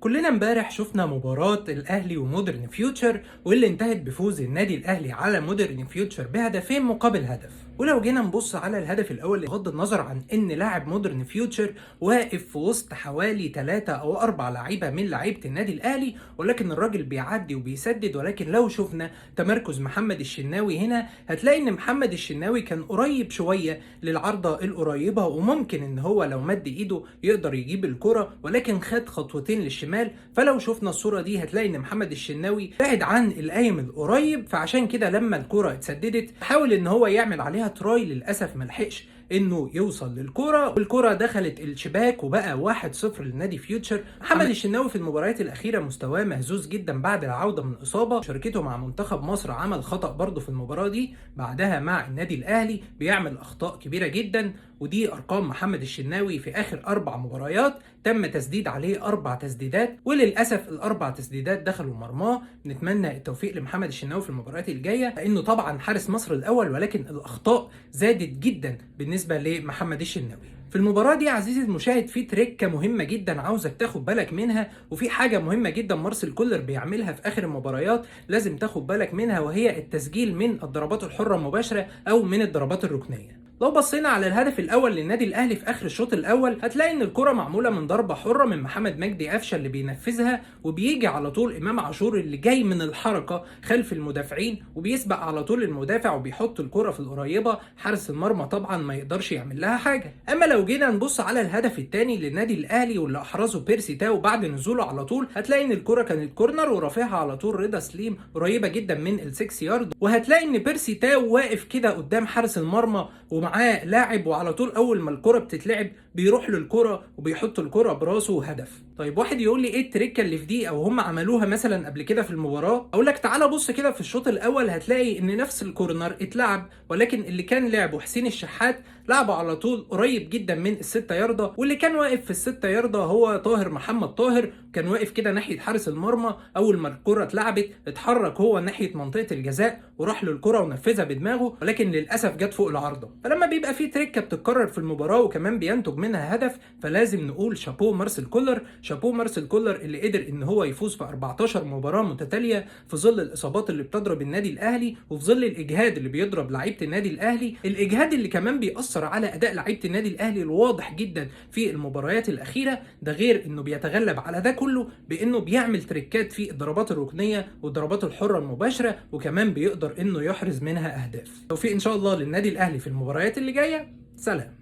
كلنا امبارح شفنا مباراة الأهلي ومودرن فيوتشر، واللي انتهت بفوز النادي الأهلي على مودرن فيوتشر بهدفين مقابل هدف. ولو جينا نبص على الهدف الأول، بغض النظر عن إن لاعب مودرن فيوتشر واقف في وسط حوالي 3 أو 4 لعيبة من لعيبة النادي الأهلي، ولكن الراجل بيعدي وبيسدد. ولكن لو شفنا تمركز محمد الشناوي هنا، هتلاقي إن محمد الشناوي كان قريب شوية للعارضة القريبة، وممكن إن هو لو مد إيده يقدر يجيب الكرة، ولكن خد خطوتين للشمال. فلو شفنا الصورة دي هتلاقي ان محمد الشناوي بعد عن القايم القريب، فعشان كده لما الكرة اتسددت حاول ان هو يعمل عليها try، للأسف ملحقش انه يوصل للكرة، والكرة دخلت الشباك وبقى 1-0 لنادي فيوتشر. محمد الشناوي في المباريات الأخيرة مستواه مهزوز جدا بعد العودة من إصابة، شاركته مع منتخب مصر عمل خطأ برضه في المباراة دي، بعدها مع النادي الأهلي بيعمل أخطاء كبيرة جدا. ودي أرقام محمد الشناوي في آخر 4 مباريات، تم تسديد عليه 4 تسديدات، وللأسف ال4 تسديدات دخلوا مرماه. نتمنى التوفيق لمحمد الشناوي في المباريات الجاية، لأنه طبعا حارس مصر الأول، ولكن الأخطاء زادت جدا بالنسبة لمحمد الشناوي. في المباراة دي عزيزي المشاهد في تريكة مهمة جدا عاوزك تاخد بالك منها، وفي حاجة مهمة جدا مارسيل كولر بيعملها في آخر المباريات لازم تاخد بالك منها، وهي التسجيل من الضربات الحرة المباشرة أو من الضربات الركنية. لو بصينا على الهدف الاول للنادي الاهلي في اخر الشوط الاول، هتلاقي ان الكره معمولة من ضربه حره من محمد مجدي قفشه اللي بينفذها، وبيجي على طول امام عاشور اللي جاي من الحركة خلف المدافعين وبيسبق على طول المدافع وبيحط الكره في القريبة، حارس المرمى طبعا ما يقدرش يعمل لها حاجة. اما لو جينا نبص على الهدف الثاني للنادي الاهلي واللي احرزه بيرسي تاو بعد نزوله على طول، هتلاقي ان الكره كانت corner ورافعها على طول رضا سليم قريبه جدا من ال6 يارد، وهتلاقي ان بيرسي تاو واقف كده قدام حارس المرمى ومعاه لاعب، وعلى طول اول ما الكرة بتتلعب بيروح للكرة وبيحط الكرة براسه هدف. طيب واحد يقول لي ايه التريكه اللي في دي، او هم عملوها مثلا قبل كده في المباراة؟ اقول لك تعالى بص كده في الشوط الاول، هتلاقي ان نفس ال corner اتلعب، ولكن اللي كان لعبه حسين الشحات لعبه على طول قريب جدا من ال6 ياردة، واللي كان واقف في ال6 ياردة هو طاهر محمد طاهر، كان واقف كده ناحية حارس المرمى. اول ما الكرة اتلعبت اتحرك هو ناحية منطقة الجزاء وراح للكرة ونفذها بدماغه، ولكن للاسف جت فوق العارضة. فلما بيبقى في تريكه بتتكرر في المباراة وكمان بينتج منها هدف، فلازم نقول شابو مارسيل كولر، شابو مارسيل كولر اللي قدر ان هو يفوز في 14 مباراة متتالية في ظل الاصابات اللي بتضرب النادي الاهلي، وفي ظل الاجهاد اللي بيضرب لعيبة النادي الاهلي، الاجهاد اللي كمان بيأثر على اداء لعيبة النادي الاهلي الواضح جدا في المباريات الاخيرة. ده غير انه بيتغلب على ده كله بانه بيعمل تريكات في الضربات الركنيه والضربات الحرة المباشرة، وكمان بيقدر انه يحرز منها اهداف. توفيق ان شاء الله للنادي الاهلي في المباريات اللي جاية. سلام.